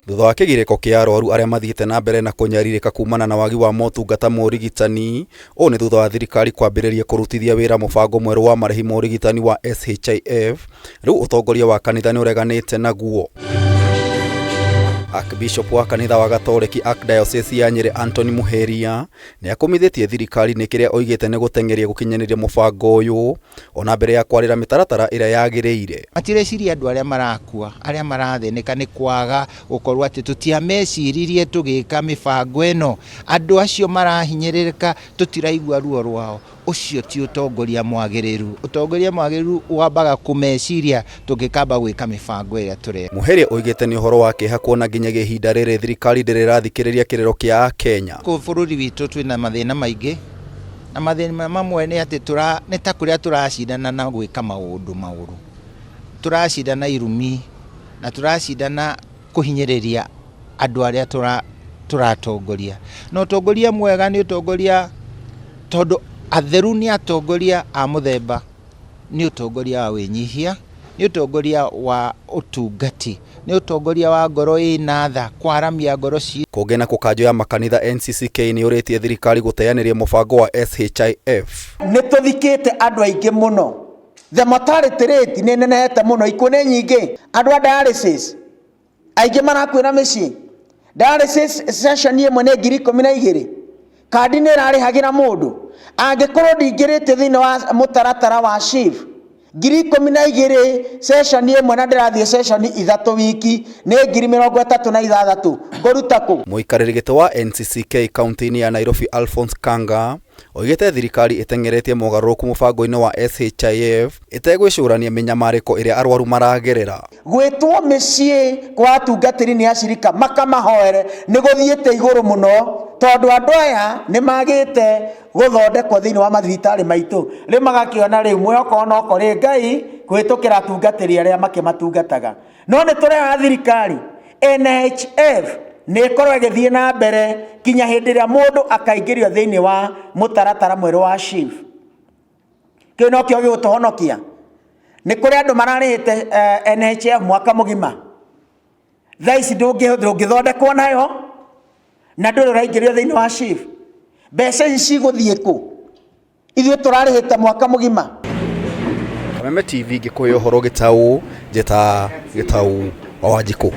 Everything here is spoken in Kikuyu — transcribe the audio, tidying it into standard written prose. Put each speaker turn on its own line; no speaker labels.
Thutha wa kĩgirĩko kĩa arwaru arĩa mathiĩte na mbere na kũnyarirĩka kumana na wagi wa motungata ma ũrigitani, ũũ nĩ thutha wa thirikari kwambĩrĩria kũrutithia wĩra mũbango mwerũ wa marĩhi ma ũrigitani wa SHIF, rĩu ũtongoria wa kanitha nĩ ũreganĩte naguo. Archbishop wa kanitha wa Gatoreki Archdiocese ya Nyĩrĩ Anthony Muheria nĩ akũmithĩtie thirikari nĩ kĩrĩa oigĩte nĩ gũteng'eria gũkinyanĩria mũbango ũyũ ona mbere ya kwarĩra mĩtaratara ĩrĩa yagĩrĩire.
Matireciria andũ arĩa marakua, arĩa marathĩnĩka nĩ kwaga gũkorwo atĩ tũtiameciririe tũgĩka mĩbango ĩno. Andũ acio marahinyĩrĩrĩka tũtiraigua ruo rwao. Ũcio ti ũtongoria mwagĩrĩru. Ũtongoria mwagĩrĩru wambaga kũmeciria tũngĩkamba gwĩka mĩbango ĩrĩa tũreka.
Muheria oigĩte nĩ ũhoro wa kĩeha kuona nginyagia ihinda rĩrĩ thirikari ndĩrĩ ĩrathikĩrĩria kĩrĩro kĩa Akenya.
Gũkũ bũrũri witũ twĩna mathĩna maingĩ, na mathĩna mamwe nĩ atĩ nĩ ta kũrĩa tũracindana na gwĩka maũndũ maũru. Tũracindana irumi na tũracindana kũhinyĩrĩria andũ arĩa tũratongoria. Na ũtongoria mwega nĩ ũtongoria tondũ atheru nĩ atongoria a mũthemba, nĩ ũtongoria wa wĩnyihia, nĩ ũtongoria wa ũtungati, nĩ ũtongoria wa ngoro ĩna tha, kwaramia ngoro citũ.
Kũngĩ nakuo kanjũ ya makanitha NCCK nĩ yũrĩtie thirikari gũteanĩria mũbango wa SHIF.
Nĩ tũthikĩte andũ aingĩ mũno, the mortality rate nĩ ĩnenehete mũno, ikuũ nĩ nyingĩ, andũ a dialysis aingĩ marakuĩra mĩciĩ. Dialysis session ĩmwe nĩ 12,000, kandi nĩ ĩrarĩhagĩra mũndũ. Angĩkorwo ndingĩrĩte thĩinĩ wa mũtaratara wa SHIF, 12,000 session ĩmwe na ndĩrathiĩ session 3 wiki nĩ 36,000, ngũruta kũ?
Mũikarĩri gĩtĩ wa NCCK kaunti-inĩ ya Nairobi Alphonse Kanga oigĩte thirikari ĩteng'eretie mogarũrũku mũbango-inĩ wa SHIF ĩtegwĩcũrania mĩnyamarĩko ĩrĩa arwaru maragerera.
Gwĩtwo mĩciĩ kwa atungatĩri nĩ acirika makamahoere nĩ gũthiĩte igũrũ mũno, tondũ andũ aya nĩ magĩte gũthondekwo thĩinĩ wa mathibitarĩ maitũ. Rĩu magakĩona rĩu mwĩhoko no kũrĩ Ngai kũhĩtũkĩra atungatĩri arĩa makĩmatungataga. No nĩ tũreha thirikari NHF nĩ ĩkorwo ĩgĩthiĩ na mbere kinya hĩndĩ ĩrĩa mũndũ akaingĩrio thĩinĩ wa mũtaratara mwerũ wa SHIF. Kĩu nokĩo gĩgũtũhonokia. Nĩ kũrĩ andũ mararĩhĩte NHF mwaka mũgima, thaa ici ndũngĩthondekwo nayo na ndũrĩ ũraingĩrio thĩinĩ wa SHIF. Mbeca ici cigũthiĩ kũ? Ithuĩ tũrarĩhĩte mwaka mũgima.
Kameme TV ngĩkũhe ũhoro gĩtaũ, njĩta Gĩtaũ wa Wanjikũ.